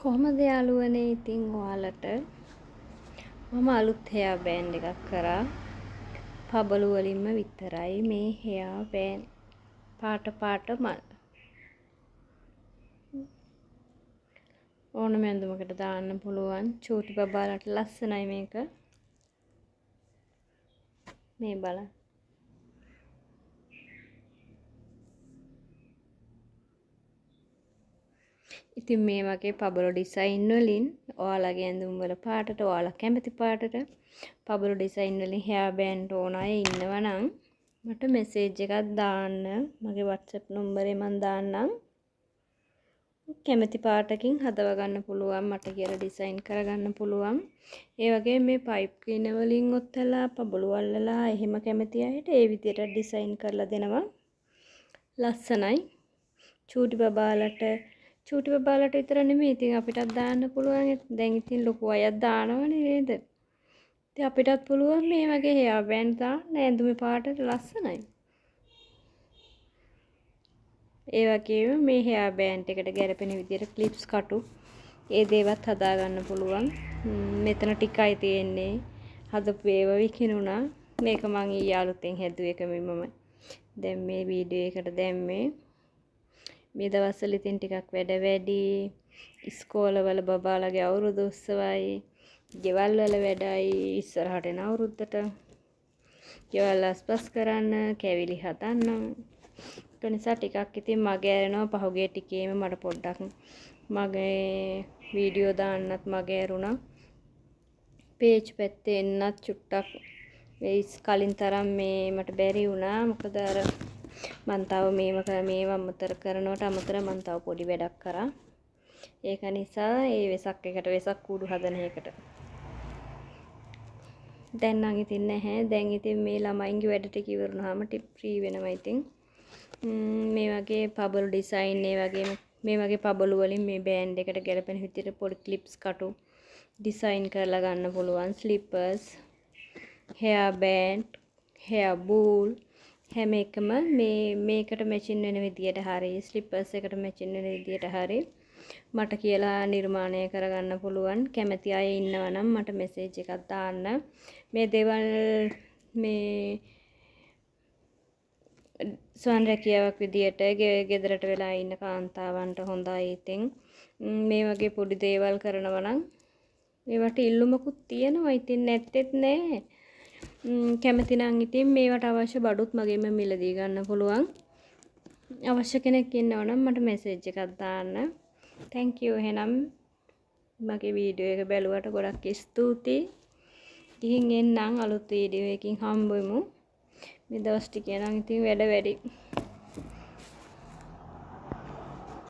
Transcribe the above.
කොහොමද යාළුවනේ ඉතින් ඔයාලට මම අලුත් හෙයා බෑන්ඩ් එකක් කරා. පබළු වලින්ම විතරයි මේ හෙයා බෑන්ඩ්. පාට පාට මල්. ඕනම ඇඳුමකට දාන්න පුළුවන්. චූටි බබාලට ලස්සනයි මේක. මේ බලන්න. ඉතින් මේ වගේ පබළු ඩිසයින් වලින් ඔයාලගේ ඇඳුම් වල පාටට ඔයාලා කැමති පාටට පබළු ඩිසයින් වලින් හෙයා බෑන්ඩ් ඕන අය ඉන්නවා නම් මට මෙසේජ් එකක් දාන්න. මගේ WhatsApp නම්බරේ මං දාන්නම්. කැමති පාටකින් හදව ගන්න පුළුවන්, මට කියලා ඩිසයින් කරගන්න පුළුවන්. ඒ වගේම මේ පයිප් ක්ලීනර් වලින් ඔත්තලා පබළු අල්ලලා එහෙම කැමති අයට ඒ විදියට ඩිසයින් කරලා දෙනවා. ලස්සනයි. චූටි බබාලට විතර නෙමෙයි ඉතින් අපිටත් දාන්න පුළුවන්. දැන් ඉතින් ලොකු අයත් දානවනේ නේද? ඉතින් අපිටත් පුළුවන් මේ වගේ හෙයා බෑන්ඩ් දාන්න ඇඳුමේ පාටට ලස්සනයි. ඒ වගේම මේ හෙයා බෑන්ඩ් එකට ගැලපෙන විදියට ක්ලිප්ස් කටු ඒ දේවත් හදා ගන්න පුළුවන්. මෙතන ටිකයි තියෙන්නේ. හදපු ඒවා විකිණුණා. මේක මං ඊයේ අලුතෙන් හැදුව එක මම දැන් මේ වීඩියෝ එකට දැම්මේ. මේ දවස්වල ඉතින් ටිකක් වැඩ වැඩි. ඉස්කෝලවල බබාලගේ අවුරුදු උත්සවයි, ගෙවල් වල වැඩයි, ඉස්සරහට එන අවුරුද්දට ගෙවල් අස්පස් කරන්න, කැවිලි හදන්න. ඒක නිසා ටිකක් ඉතින් මගේ ඇරෙනවා. පහුගිය ටිකේම මට පොඩ්ඩක් මගේ වීඩියෝ දාන්නත් මගේ ඇරුණා. පේජ් පැත්තේ එන්නත් චුට්ටක් මේ කලින් තරම් මේ මට බැරි වුණා. මොකද අර මං තව මේව අමතර කරනවට අමතර මං තව පොඩි වැඩක් කරා. ඒක නිසා ඒ වෙසක් එකට වෙසක් කූඩු හදන එකට දැන් නම් ඉතින් නැහැ. දැන් ඉතින් මේ ළමයින්ගේ වැඩ ටික ඉවර වුණාම ටික ෆ්‍රී වෙනවා ඉතින්. මේ වගේ පබළු ඩිසයින් ඒ වගේම මේ වගේ පබළු වලින් මේ බෑන්ඩ් එකට ගැලපෙන විදිහට පොඩි ක්ලිප්ස් කටු ඩිසයින් කරලා ගන්න පුළුවන්. ස්ලිපර්ස්, හෙයා බෑන්ඩ්, හෙයා බූල් හැම එකම මේකට මැචින් වෙන විදියට හරි, ස්ලිපර්ස් එකට මැචින් වෙන විදියට හරි මට කියලා නිර්මාණය කරගන්න පුළුවන්. කැමති අය ඉන්නවා නම් මට මෙසේජ් එකක් දාන්න. මේ දේවල් මේ ස්වයං රැකියාවක් විදියට ගෙදරට වෙලා ඉන්න කාන්තාවන්ට හොඳයි. ඉතින් මේ වගේ පොඩි දේවල් කරනවා නම් ඒවට ඉල්ලුමකුත් තියෙනවා. ඉතින් නැත්තේත් නෑ. කැමති නම් ඉතින් මේවට අවශ්‍ය බඩුත් මගෙන්ම මිලදී ගන්න පුළුවන්. අවශ්‍ය කෙනෙක් ඉන්නවා නම් මට මෙසේජ් එකක් දාන්න. Thank you. එහෙනම් මගේ වීඩියෝ එක බැලුවට ගොඩක් ස්තුතියි. ගිහින් එන්නම් අලුත් වීඩියෝ එකකින් හම්බෙමු. මේ දවස් ටිකේ නම් ඉතින් වැඩ වැඩි.